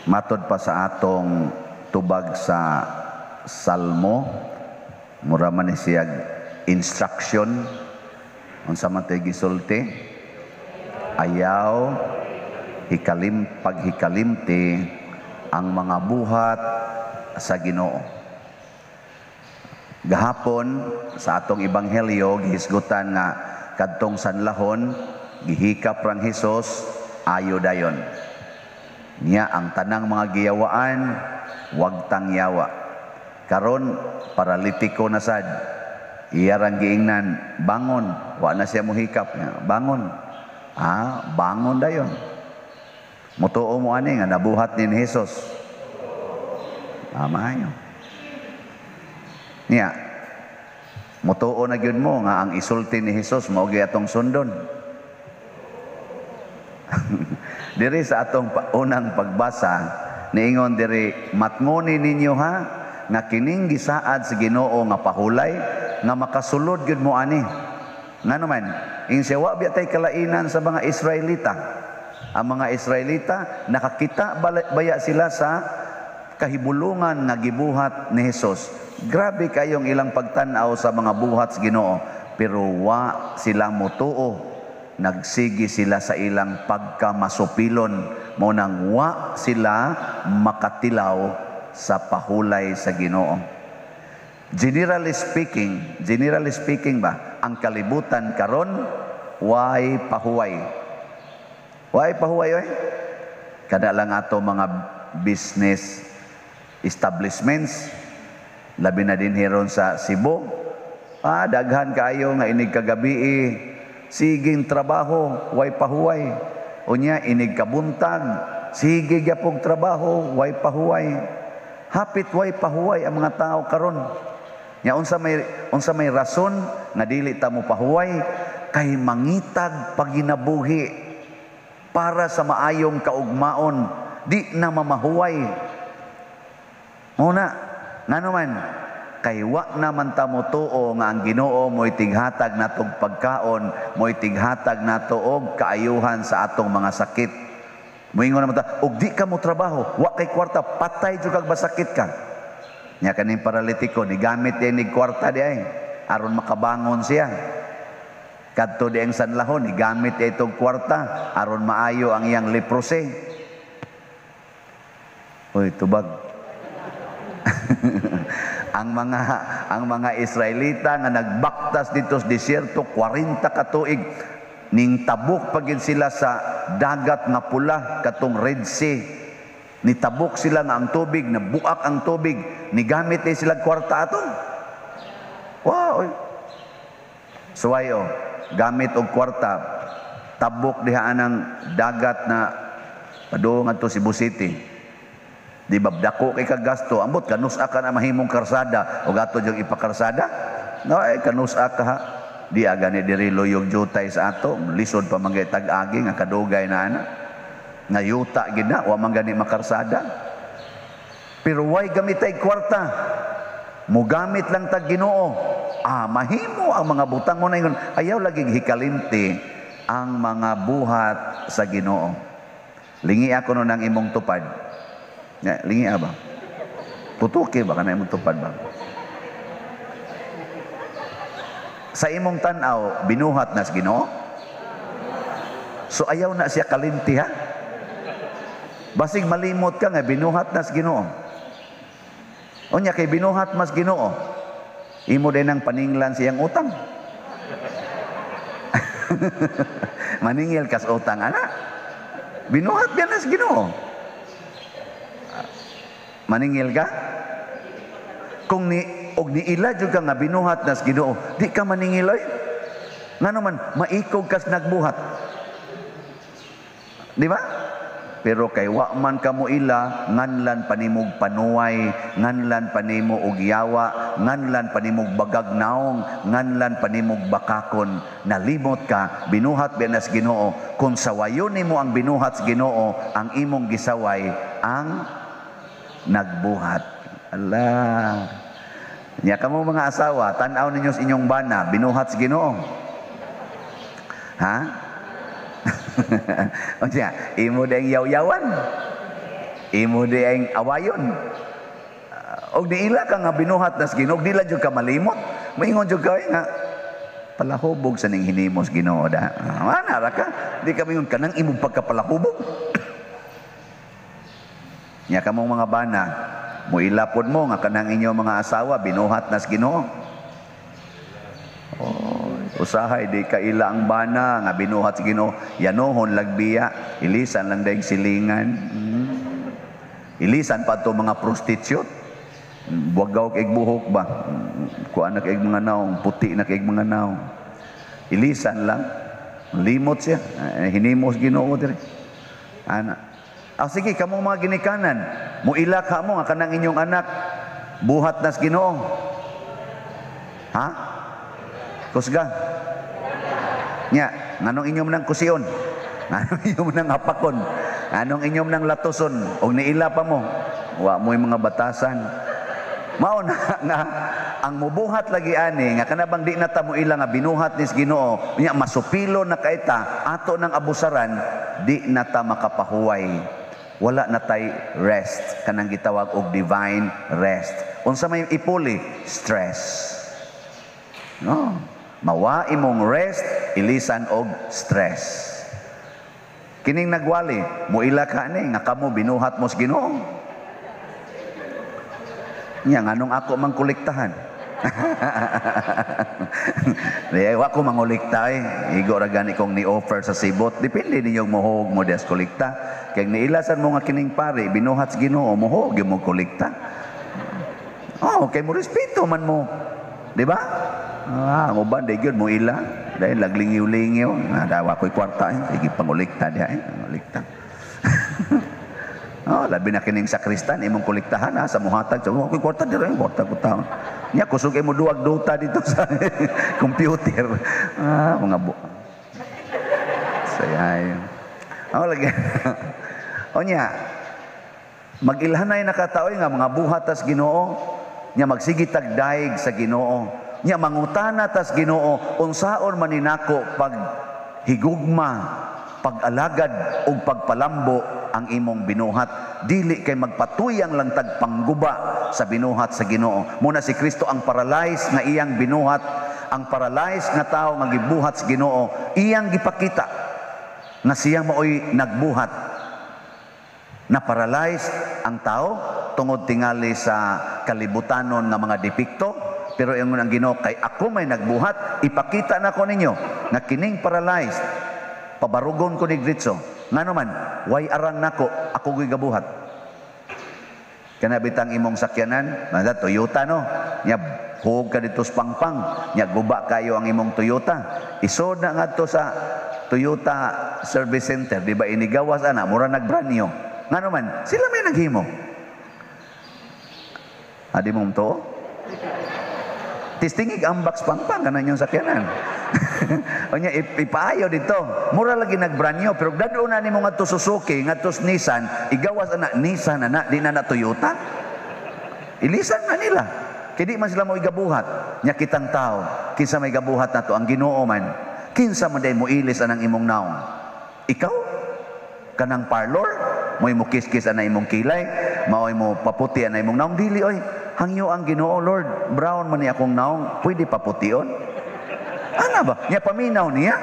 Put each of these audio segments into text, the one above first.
Matod pa sa atong tubag sa Salmo, mura man ni siyag instruction. Unsa man to'y gisulti? Ayaw hikalim paghikalimti ang mga buhat sa Ginoo. Gahapon sa atong ebanghelyo, gihisgutan nga kadtong sanlahon gihikap rang Hesus, ayo dayon. Niya ang tanang mga giyawaan, wag tang yawa. Karon paralitiko na sad. Iya rang giingnan, "Bangon." Wa na siya mohikap niya. "Bangon." Ah, bangon dayon. Mutuo mo ani nga nabuhat ni Jesus? Ah, maayo. Niya, mutuo na gyud mo nga ang isulti ni Jesus mao gyud atong sundon? Diri sa atong unang pagbasa, niingon diri, "Matngoni ninyo ha nga kining gisaad sa Ginoo nga pahulay nga makasulod gyud mo ani." Ngano man, ing siya wa biya tay kalainan sa mga Israelita. Ang mga Israelita nakakita baya sila sa kahibulungan nga gibuhat ni Jesus. Grabe kayong ilang pagtan-aw sa mga buhat sa Ginoo, pero wa sila motuo. Nagsigi sila sa ilang pagkamasupilon, mo nang wa sila makatilaw sa pahulay sa Ginoo. Generally speaking ba, ang kalibutan karon way pahuway. Way pahuway oy. Kada lang ato mga business establishments, labi na din hiron sa Cebu. Ah, daghan kaayo nga inig kagabi siging trabaho, way pahuway. Unya inig kabuntag, sige gyapong trabaho, way pahuway. Hapit way pahuway ang mga tao karon. Nya unsa may rason nga dili ta mo pahuway? Kay mangitag paginabuhi para sa maayong kaugmaon, di na mamahuway. Muna, ngano man, kay wa naman ta motuo nga ang Ginoo mo'y tighatag natog pagkaon, mo'y tighatag nato og kaayuhan sa atong mga sakit. Moingon naman ta, "Og di ka mo trabaho, wa kay kwarta, patay jud kag basakit ka." Nya kaning paralitiko, ni gamit ni kwarta di ay aron makabangon siya. Kadto di ang sanlahon, ni gamit itong kwarta aron maayo ang iyang leprosy. Uy, tubag. Ang mga Israelita nga nagbaktas dito sa disyerto 40 ka tuig, ning tabok pagid sila sa Dagat nga Pula, katong Red Sea. Nitabok sila nga ang tubig nabuak ang tubig. Nigamit ni sila kwarta ato? Wow, oy. Suway oh, gamit og kwarta tabok diha anang dagat na padung ngadto Cebu City. Di ba dako kay kagasto? Ambot kanusa ka na mahimong karsada o ato jung ipakarsada. No ay kanusa ka ha. Di agani diri luyog jutay sa ato, lisod pa man tag-agi nga kadugay na ana. Nga yuta gid na, wa man gani makarsada. Pero way gamitay kwarta. Mugamit lang tag Ginoo. Ah, mahimo ang mga butang mo na ingon. Ayaw lagi hikalimti ang mga buhat sa Ginoo. Lingi ako no ng imong tupad. Nga, lingi ba? Tutuki ba kana imong tupad ba? Sa imong tan-aw, binuhat na sa Ginoo? So ayaw na siya kalinti ha? Basig malimot ka nga binuhat na sa Ginoo. Unya kay binuhat mas Ginoo, imo din ang paninglan siyang utang. Maningil kas utang ana. Binuhat biya na sa Ginoo. Maningil ka? Kung ni og niila jud ka nga binuhat nas Ginoo, di ka maningil oy. Ngano man maikog kas nagbuhat. Di ba? Pero kay wa man kamo ila, nganlan panimog panuway, nganlan panimo og yawa, nganlan panimog bagag naong, nganlan panimog bakakon. Nalimot ka, binuhat ba nas Ginoo. Kung sawayon nimo ang binuhat sa Ginoo, ang imong gisaway ang nagbuhat. Allah. Nya kamo mga asawa, tan-aw ninyo sa inyong bana, binuhat sa Ginoo. Ha? Unya, imo dayang yaw-yawan. Imo di ang awayon. Og niila ka nga binuhat nas Ginoo, di lang jud ka malimot. Maingon jud ka nga palahubog sa ning hinimos Ginoo da. Ana ra ka, di ka mingon kanang imong pagkapalahubog. Nya kamong mga bana, muilapod mo nga kanang inyong mga asawa binuhat nas Ginoo. Oh, usahay di kaila ang bana nga binuhat sa Ginoo, yanohon lagbiya, ilisan lang dayong silingan. Ilisan pa to mga prostitute. Buwagaw kay buhok ba? Kuan na kay mga naong, puti na kay mga naong. Ilisan lang. Limot siya. Hinimos Ginoo dire. Ana. Ah, sige, kamong mga ginikanan, muila ka mo nga kanang inyong anak buhat nas Ginoo. Ha? Kusga. Nya, nganong inyong nang kusion? Nganong inyong nang hapakon? Anong inyong nang latuson? Og niila pa mo, wa mo'y mga batasan. Mao na nga ang mubuhat lagi ani nga kanabang di na ta mo ila nga binuhat nis Ginoo, nya masupilo na kaita ato ng abusaran, di na ta makapahuway. Wala na tay rest, kanang gitawag og divine rest. Unsa may ipuli? Stress. No, mawa imong rest ilisan og stress. Kining nagwali, muila ka ani nga kamo binuhat mo sa Ginoo. Nya nganong ako mangkolektahan? Di wa ko mangolekta eh. Igo ra gani kong ni-offer sa sibot. Depende ninyo mohuog mo des kolekta. Kay niilasan mo nga kining pare binuhat sa Ginoo, mohuog gyud mo kolekta. Oh, kay mo respeto man mo. Di ba? Ah, ang uban di gyud mo ila. Dahil laglingiw-lingiw, nadawa ko'y kwarta eh. Sige pangolekta diha eh, pangolekta. Oh, labi na kining sakristan imong kolektahan ha, sa muhatag sa ako'y kwarta dira, kwarta ko taon. Nya kusog mo duwag duta dito sa computer. Ah, mga bu. Sayay. Oh, lagi. O nya, mag-ilhanay na kataoy nga mga buhat tas Ginoo, nya magsige tag daig sa Ginoo. Nya mangutana tas Ginoo unsaon man ninako pag higugma, pag-alagad ug pagpalambo ang imong binuhat. Dili kay magpatuyang lang tag pangguba sa binuhat sa Ginoo. Muna si Kristo ang paralyzed nga iyang binuhat, ang paralyzed nga tawo nga gibuhat sa Ginoo, iyang gipakita nga siya maoy nagbuhat. Na paralyzed ang tao tungod tingali sa kalibutanon nga mga depekto, pero ingon ang Ginoo, kay ako may nagbuhat, ipakita nako ninyo nga kining paralyzed pabarugon ko ni diretso. Ngano man, way arang nako, ako goy gabuhat. Kana bitang imong sakyanan, manda Toyota no. Nya hug ka dito sa pangpang, nya guba kayo ang imong Toyota. Isod na ngadto sa Toyota Service Center, di ba inigawas ana, mura nag-brand new. Ngano man, sila may naghimo. Adi mong to? Tistingig ang box pangpang kanan yung sakyanan. O nya ipaayo dito. Mura lagi nag-brand new, pero dado na nimo ngadto Suzuki, ngadto Nissan, igawas ana Nissan ana, di na na Toyota. Ilisan na nila. Kay di man sila mo igabuhat. Nya kitang tao, kinsa may gabuhat nato ang Ginoo man. Kinsa man day mo ilis anang imong naong? Ikaw? Kanang parlor? Mo'y mo kiskis ana imong kilay, maoy mo paputi ana imong naong, dili oy. Hangyo ang Ginoo, Lord, brown man ni akong naong, pwede papution? Ana ba? Nya paminaw niya.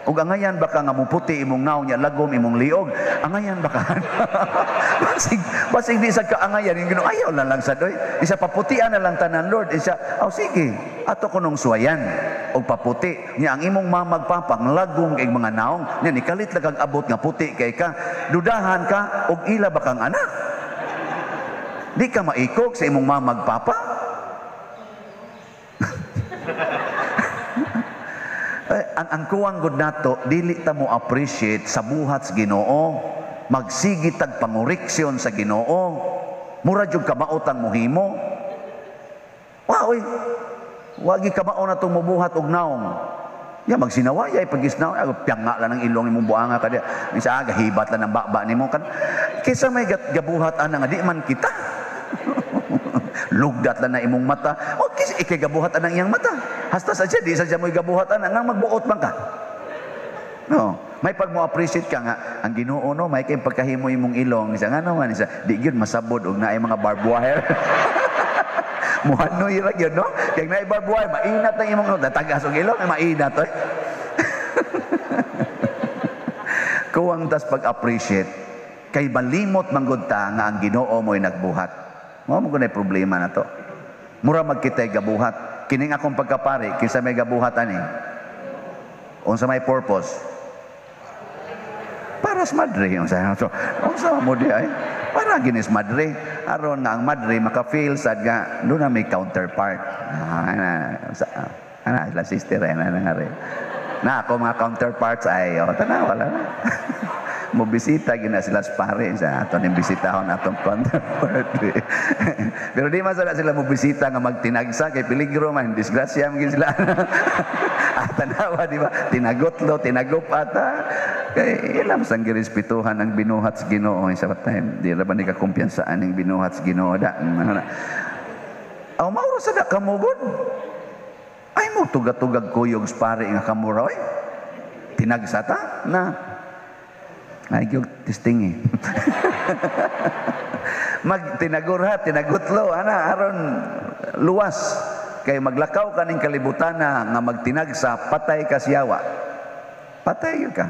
Ug angayan ba ka nga muputi imong naong nya lagom imong liog? Angayan ba ka? Basig di sa kaangayan yung Ginoo, ayaw na lang sa doy. Isa paputian na lang tanan, Lord. Isa, aw sige, ato ko nung suwayan og paputi. Nya ang imong mamagpapang lagom kay mga naong, nya nikalit lang kag abot nga puti kay ka. Dudahan ka og ila ba kang anak? Di ka maikog sa imong mamagpapa? Ang kuwang gud nato, dili ta mo appreciate sa buhat sa Ginoo, magsigi tag pangoreksyon sa Ginoo, mura jud kamaot ang muhimo. Wa oy, wagi kamao na tong mubuhat og naong. Ya magsinaway pagisnaw, piyanga lang ang ilong imong buanga ka diya. Minsan gahibat lang ang baba nimo kan. Kaysa may gabuhat ana nga di man kita. Lugdat lang na imong mata. O kaysa ikay gabuhat anang iyang mata. Hasta sa siya di sa siya mo'y gabuhat ana nga magbuot man ka. No, May pag mo appreciate ka nga ang Ginoo, no, may kay pagkahimo imong ilong isa ngano man isa di gyud masabod og naay mga barbed wire. Muhanoy ra gyud, no? Kay naay barbed wire, mainat ang imong natagas og ilong, mainat oy. Kuwang tas pag-appreciate kay malimot manggod ta nga ang Ginoo mo'y nagbuhat. Mao man gud problema na to. Mura magkitay gabuhat. Kining akong pagkapari, kinsa may gabuhat ani? Unsa may purpose? Para sa madre. Unsa so, unsa mo di ay? Para ginis madre. Aron nga ang madre maka-feel sad nga doon na may counterpart. Ah, ana, sa, ana, sila sister ay na nga rin. Na ako mga counterparts ay oh, tanawa wala na. Mo bisita gina sila sa pare sa ato ning bisitahon atong counterpart. Pero di man sila mo bisita nga magtinagsa kay peligro man, disgrasya man sila. Ah, tanawa, di ba? Tinagotlo, tinagup ata. Kay ilam sang girespetuhan ang binuhat sa Ginoo sa time. Di ra ba ni ka kumpiyansaan ang binuhat sa Ginoo da. Aw mauro sa da kamugod. Ay mo tugatugag kuyog sa pare nga kamura oy. Tinagsa ta na. Ay gyud testing eh. Magtinagurha, tinagutlo ana aron luwas kay maglakaw kaning kalibutan na nga magtinagsa, patay ka siyawa. Patay gyud ka.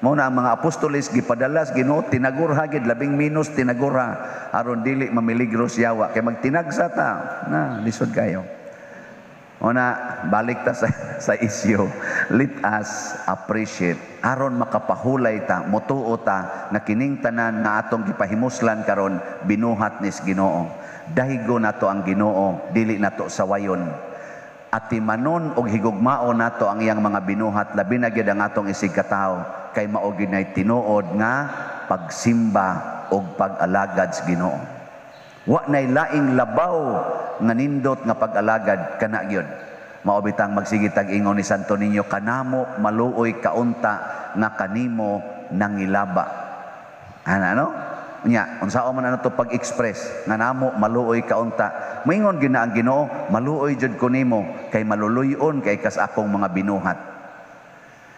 Mao na ang mga apostoles gipadalas Ginoo tinagurha gid, labing minus tinagurha aron dili mamiligro siyawa kay magtinagsa ta na lisod kayo. Una, balik ta sa isyu. Let us appreciate aron makapahulay ta, motuo ta nga kining tanan nga atong gipahimuslan karon binuhat nis Ginoo. Dahigo nato ang Ginoo, dili nato sawayon. Atimanon og higugmao nato ang iyang mga binuhat, labi na gyud ang atong isig katawo kay mao gyud nay tinuod nga pagsimba og pag-alagad sa Ginoo. Wa nay laing labaw nga nindot nga pag-alagad kana gyud. Mao bitang magsige tag ingon ni Santo Niño, kanamo maluoy kaunta nga kanimo nangilaba. Ana no? Nya, unsaon man ano to pag-express nga namo maluoy kaunta. Moingon gyud na ang Ginoo, maluoy jud ko nimo kay maluluy-on kay kas akong mga binuhat.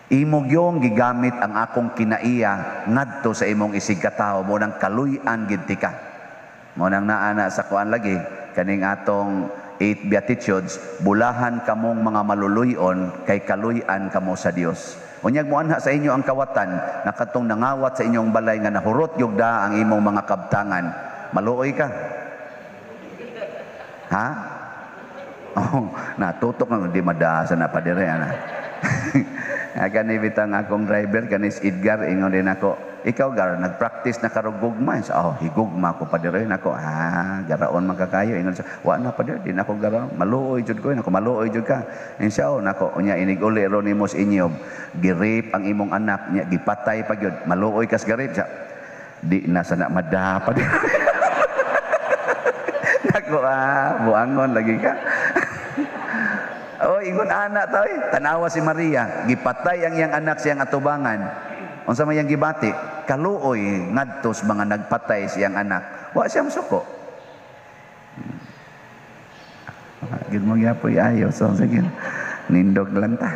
Imo gyong gigamit ang akong kinaiya ngadto sa imong isig katawo, mo nang kaluy-an gid tika. Mo nang naa na sa kuan lagi kaning atong 8 Beatitudes, bulahan kamong mga maluluy-on kay kaluy-an kamo sa Dios. Unyag moanha sa inyo ang kawatan na katong nangawat sa inyong balay nga nahurot yug da ang imong mga kabtangan. Maluoy ka. Ha? Oh, natutok nga di madasa na padire ana. Kani bitang akong driver kanis Edgar, ingon din ako, ikaw gar nagpractice na karog gugma. Oh, higugma ko padire nako. Ah, garaon man kakayo. Ingon siya, wa na padire, di nako garaon. Maluoy jud ko, nako maluoy jud ka. Ingon siya, oh, nako unya inig uli ro nimo sa inyo. Girip ang imong anak nya gipatay pa gyud. Maluoy kas garip siya. Di na sana mada padire. Nako ah, buangon lagi ka. Oh, ingon ana ta oy, tanawa si Maria, gipatay ang iyang anak siyang atubangan. Unsa may iyang gibati? Kaluoy ngadto sa mga nagpatay siyang anak. Wa siya musuko. Gid mo gyapoy ayo, so sige. Nindog lang ta.